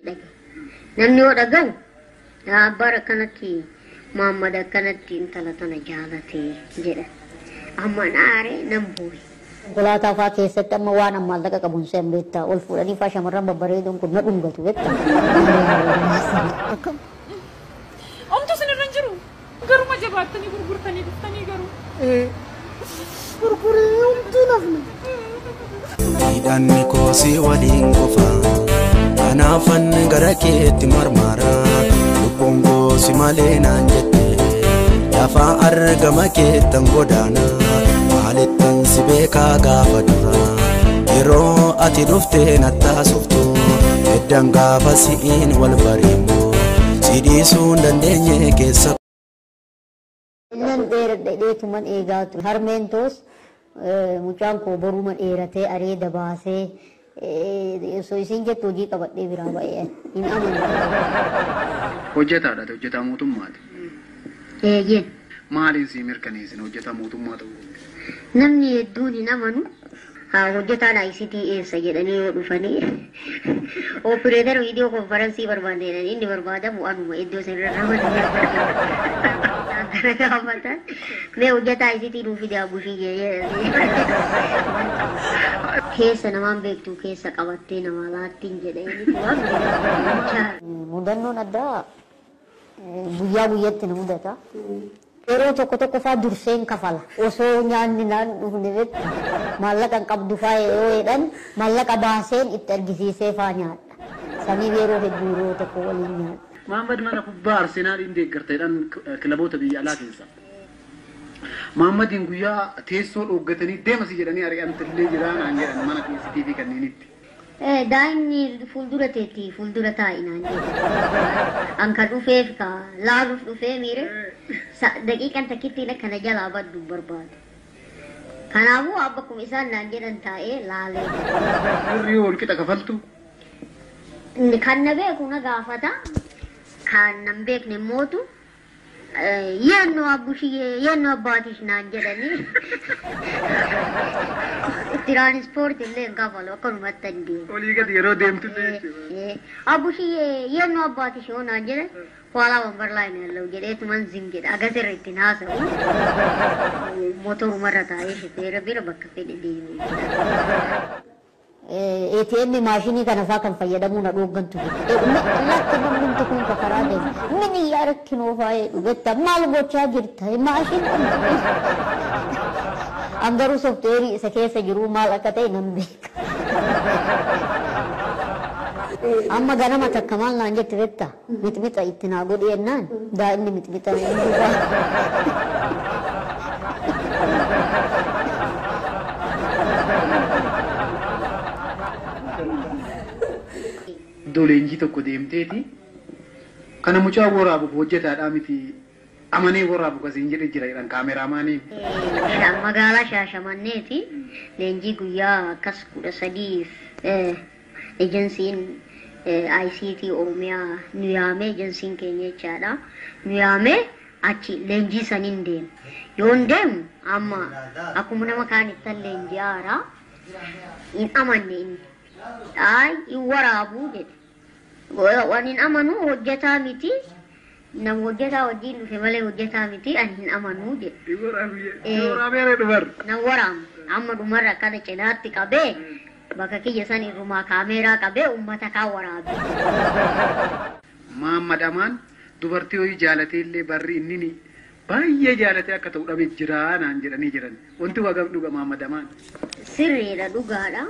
Dhagaye. Namni yoo dhagahu bara akkanatti Muhammad akkanatti intala tana jaalate jedha. Amma naaree nan bu'e. Konkolaataa fa'aa keessatti amma waan amma maallaqa qabuun seen beektaa ol fuudhanii fa'aa shamarran babbareedoon kun na dhungatu beektaa. Omtu isin irra hin jiru. Garuma jabaattanii gurgurtanii dhuftanii garuu. Gurguree homtuu nafne. Hidhanni koosii waliin qofa kanaafan gara keetti marmara lubbuun koosi malee naan jette lafa argama keettan godaana maalittan si beekaa gaafa dura yeroo ati dhuftee nattaasuftu eddan gaafa si'iin wal bareemu si dhiisuu hin dandeenye keessa. Nan dheeradha dheetuman eegaa ture. Harmeen toos mucaan koo boruma dheeratee areeda baasee osoo isiin jettu hojii qabadhee biraa ba'ee hin amanu. Hojjetaadha, hojjetaa mootummaati. Eeyyee. Maaliin sii mirkaneessine hojjetaa mootummaa ta'uu? Namni hedduun hin amanu. Haa hojjetaan ICT eessa jedhanii yoo dhufanii opereetara viidiyoo konferansii barbaanne jedhanii inni barbaadamu anuma iddoo sanirra ramadame. Kana gaafatan mee hojjetaa ICT nuu fide abushii jedhee keessa namaan beektu keessa qabattee nama laattiin jedhee inni waan beeku. Mudannoon addaa guyyaa guyyaatti na mudata. Yeroo tokko tokko fa'aa durseen kafala. Osoo nyaanni naan dhufne beektu maallaqa hin qabdu fa'aa yoo jedhan maallaqa baaseen itti argisiisee fa'aa nyaadha. Saniif yeroo hedduu yeroo tokko waliin nyaadha. Muhammad mana kubbaa Arsenaaliin deeggarteedhaan kilaboota biyya alaa keessa. Muhammadiin guyyaa teessoo dhooggatanii deemasi jedhanii ari'antillee jira naan jedhan mana keessattii fi kanneenitti. Daa'imni fuuldura teetti fuuldura taa'i naan jedhe. An kan dhufeef ka laaluuf dhufee miire daqiiqan takkittiin akkana jalaa baddu hin barbaadu. Kanaafuu abba akkuma isaan naan jedhan taa'ee laalee. Birrii wal qixa kafaltu. Kan na beeku na gaafata. Kan nan beekne mootu yennoo abbushiyee yennoo abbaatish naan jedhanii tiraanispoortii illee hin kafalu akkanumatti hin deemu. Olii gadi yeroo deemtu illee jechuudha. Abbushiyee yennoo abbaatish yoo naan jedhan ኋላ ወንበር ላይ ነው ያለው jedheetuman zim jedha agas irra ittiin haasa'u motorumarra taa'ee shifeera bira bakka fedhe deemu. ATM maashinii kana fa'aa kan fayyadamuu na dhooggantu jiru. Lakki namni kun karaa deema. Min iyyaa rakkinoo fa'aa dhugetta maal gochaa jirta maashinii. An garuu sooftiweerii isa keessa jiru maal akka ta'e nan beeka. Amma ganama takka maal naan jette beektaa mixmixa itti naa godhi jennaan daa'imni mixmixa na hin dhugaa. Iddoo leenjii tokko deemteeti kana mucaa waraabuuf hojjetaadhaa miti amanee waraabu kasiin jedhe jira jedhan kaameraamaaniin. Magaalaa Shaashamanneeti leenjii guyyaa akkas 13 ejensiin ICT Oromiyaa nu yaamee ejensiin keenya jechaadha. Nu yaamee achi leenjii saniin deemu. Yoon deemu amma akkuma nama kaanittan leenjii haaraa hin amanne inni. Ay hin waraabuu jedhe. Waan hin amanu hojjetaa miti. Nama hojjetaa wajjin dhufe malee hojjetaa miti ani hin amanuu jedhe. Waraabee dhufar. Nan waraamu amma dhumarra akkana cinaatti qabee bakka kiyya san irrumaa kaameeraa qabee uummata kaan waraabe. Muhammad Amaan dubartii ho'i jaalatee illee barri inni baay'ee jaalatee akka ta'u dhabe jira naan jedhanii jiran. Wanti wagam dhuga Muhammad Amaan. Sirriidha dhugaadha.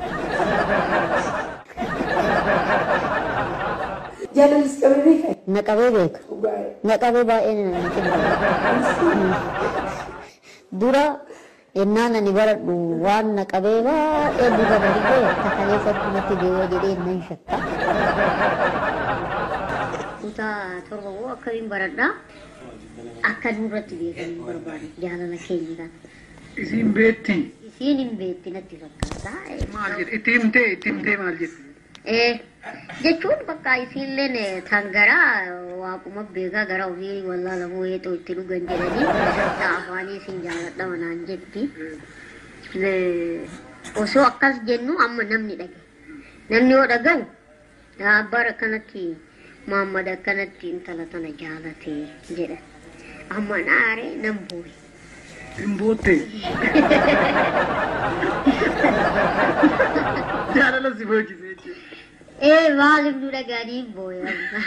Jaalalis qabee beekaa? Na qabee beeka. Na qabee baay'ee na cinqa. Dura yennaan ani baradhu waan na qabee baay'ee dura darbee takaleessatti natti deebi'a jedhee nan shakka. Kutaa torba moo akkamiin baradhaa? Akka nurratti beekan hin barbaadu jaalala keenya kana. Isiin beetti. Isiin hin beetti natti fakkaata. Maal jedhe itti himtee itti himtee maal jedhe? Jechuun bakka isiilleen tan garaa waaquma beekaa gara ofii wallaalamuu heexoo itti dhugan jedhanii afaanii isin jaaladha manaan jetti. Osoo akkas jennu amma namni dhagaye. Namni yoo dhagahu Bara akkanatti Muhammad akkanatti intala tana jaalate jedha. Amma naare nan booye. Hin bootte. Jaalala si boocise jechuudha. Ee maaliif nu dhaga'anii hin booye amma.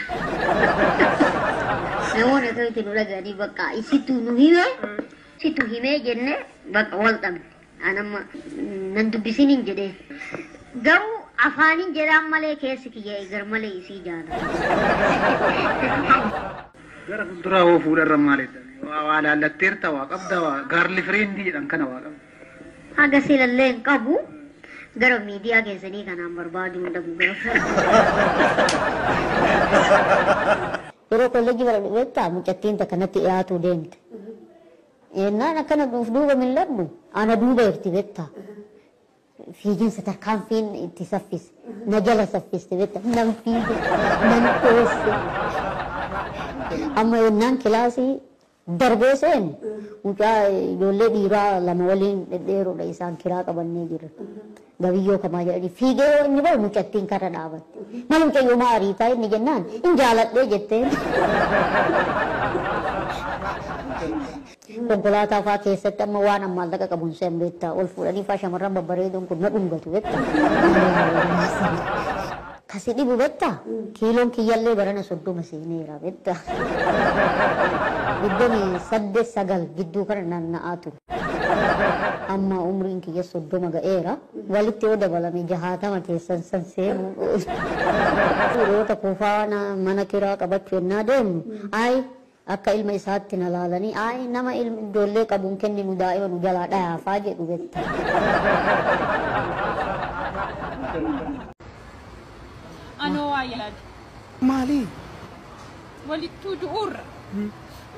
Namoonni akkamitti nu dhaga'anii bakka isitu nu hime situ himee jenne bakka wal dhabne. Anamma nan dubbisiin hin jedhee. Garuu afaaniin jedhaan malee keessi kiyya gar malee isii jaalata. Gara fuulduraa hoo fuudharra maal jedhame? Waa laallatteerta waa qabda waa gaarli fireendi jedhan kana waa qabda. Haga silallee hin qabu gara miidiyaa keessanii kanaan barbaaduu hin dhabu gara. Yeroo kolleejjii bara beektaa mucattiin takka natti dhiyaatuu deemte. Yennaan akkana duuf duuba mil'adhu ana duuba jirti beektaa. Fiiginsa tarkaanfiin itti saffise. Na jala saffiste beektaa. Nan fiige nan dheesse. Amma yennaan kilaasii darbee seenu mucaa ijoollee dhiiraa lama waliin dhedheeroodha isaan kiraa qabannee jirra. Gabiyyoo kamaa jedhanii fiigee yoo inni bahu mucattiin karra dhaabatte. Mana mucayyoo maa ariitaa inni jennaan hin jaaladhee jetteen. Konkolaataa fa'aa keessatti amma waan maallaqa qabuun seen beektaa ol fuudhanii fa'aa shamarran babbareedoon kun na dhungatu beektaa. Kasi dhibu beektaa kiiloon kiyyallee barana 30 seeneera beektaa. 28 9 gidduu kana naanna'aa ture. Amma umriin kiyya 30 ga'eera. Walitti yoo dabalame 60 keessan san seenuu. Yeroo kuufaa mana kiraa qabachuu ennaa deemnu ayi akka ilma isaatti na laalanii ayi nama ijoollee qabuun kenninu daa'ima nu jalaa dhayaafaa jedhu beektaa. Anoo waa yaadu. Maali? Walittuu du'uurra.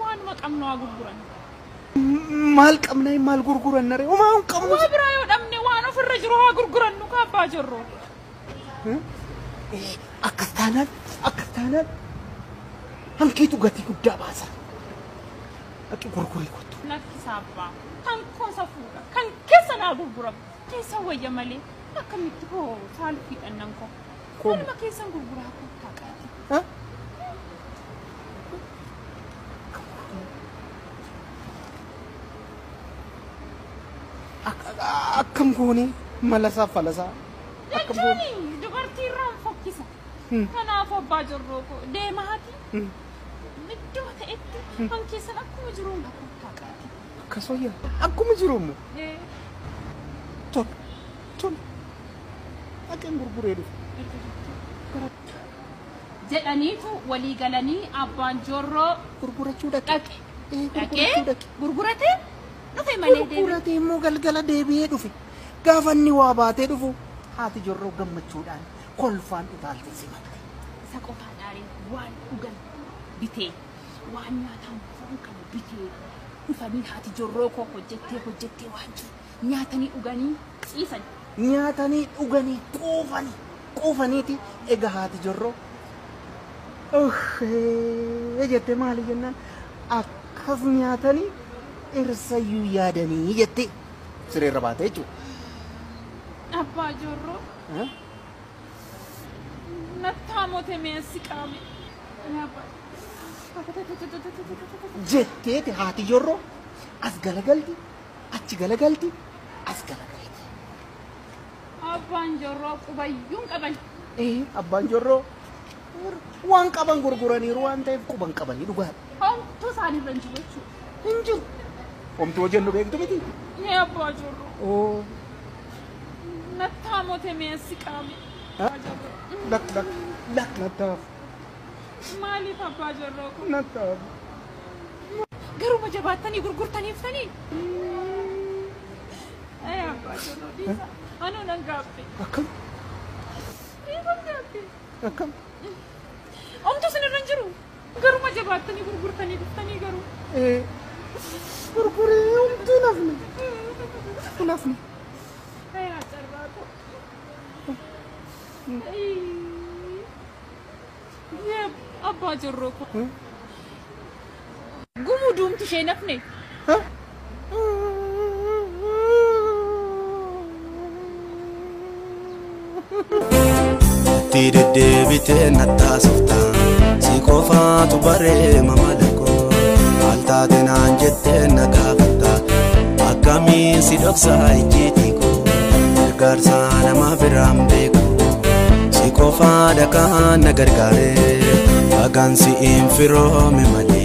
Waanuma qabnu haa gurguran. Maal qabna maal gurguran naree? Homaa hin qabnu. Waa biraa yoo dhabne waan ofirra jiru haa gurgurannu kaabbaa jirru. Akkas taanaan akkas taanaan hankiitu gatii guddaa baasa. Ati gurgurii kottu. Lakkisaa abbaa kan koosa fuudha kan keessa naa gurguramu keessa wayya malee akkamitti hoo saalfiidhaan nan koo. Waanuma keessan gurguraa kottaa qaati. Akkam goone malasaa falasaa. Jechuun dubartii irraan fokkisa. Kanaaf abbaa jirroo koo deemaati. Iddoo ta'etti kan keessan akkuma jiruun kottaa qaati. Akkas wayyaa akkuma jiruun. Tol tol dhaqeen gurguree dhufe. Jedhaniitu walii galanii abbaan jorroo gurgurachuu dhaqe. Dhaqee gurguratee dhufe malee deebi'e. Gurguratee immoo galgala deebi'ee dhufe. Gaafa inni waa baatee dhufu haati jorroo gammachuudhaan kolfaan utaalte simatte. Isa qofaan aaree waan dhugan bitee waan nyaataan foon kana bitee dhufanii haati jorroo koo hojjettee hojjettee waan jiru nyaatanii dhuganii ciisan. Nyaatanii dhuganii quufanii quufaniiti egaa haati jorroo jettee maali jennaan akkas nyaatanii irsayyuu yaadanii jettee sireerra baate jechuudha. Abbaa jorroo. Nattaamote meessi qaame. Jetteeti haati jorroo as galagalti achi galagalti as galagalti. Abbaan jorroo qubayyuun qaban. Abbaan jorroo waan qaban gurguraniiru waan ta'eef quban qabanii dhugaadha. Homtuu isaaniirra hin jiru jechuudha. Hin jiru. Homtuu hojjennu beektu miti. Ni abbaa jorroo. Nattaamote meessi qaame. Lak lak lak nattaaf. Maaliif abbaa jorroo kun? Nattaaf. Garuma jabaattanii gurgurtaniiftanii. Abbaa jorroo dhiisa. Anuu nan gaabbe. Akkam? Nan gaabbe. Akkam? Homtuu isinirra hin jiru. Garuma jabaattanii gurgurtanii dhuftanii garuu. Gurguree homtuu nafne. Nafne. Carraa koo. Abbaa jorroo koo. Gumuu duumti ishee nafne. Itti deddeebitee nattaasofta si qofaatu bareema malakoo maal taate naan jettee na gaafatta akkamiin si dhoksaa ijjiitii koo gargaarsa nama biraan beeku si qofaadha kan na gargaare bagaan si'iin firoome malee.